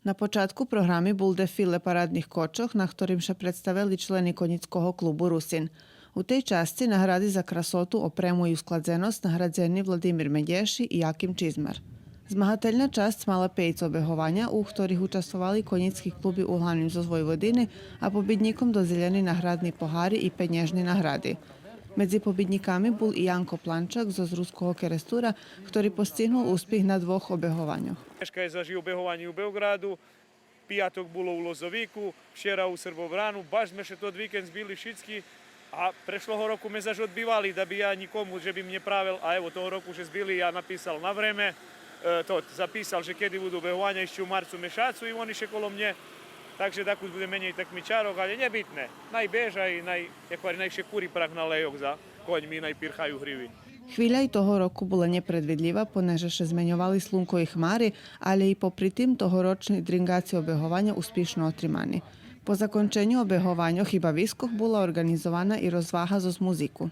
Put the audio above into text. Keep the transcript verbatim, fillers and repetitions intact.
На початку програми бул дефиле парадних кочох, на хторим ше представели члени Конїцкого клубу Русин. У тей часци награди за красоту, опрему и ускладзеносц наградзени Владимир Медєши и Яким Чизмар. Змагательна часц мала пейц обегованя, у хторих участвовали конїцки клуби углавним зоз Войводини, а побиднїком додзелєни наградни погари и пенєжни награди. Медзи побиднїками бул и Янко Планчак зоз Руского Керестура, хтори постигнул успих на двох обегованьох. Нєшка єм зажил обегованє у Беоґраду, пияток було у Лозовику, вчера у Србобрану, баш зме ше тот викенд збили шицки, а прешлого року ме заш одбивали да би я нїкому же би мнє правел, а ево того року ше збили, я написал на време, е, то, записал же кеди буду обегованя, ище у марцу мешацу и вони ше коло мнє, так же дакус буде менєй такмичарох, але нєбитне, най бежа и най, як говори, най ше кури прах на лейох за коньми, най пирхаю гриви. Хвиля и того року була нєпредвидлїва, понеже ше зменьовали слунко и хмари, але и попри тим тогорочни дринґаци обегованя успишно отримани. По законченю обегованьох и бавискох була орґанизована и розвага зоз музику.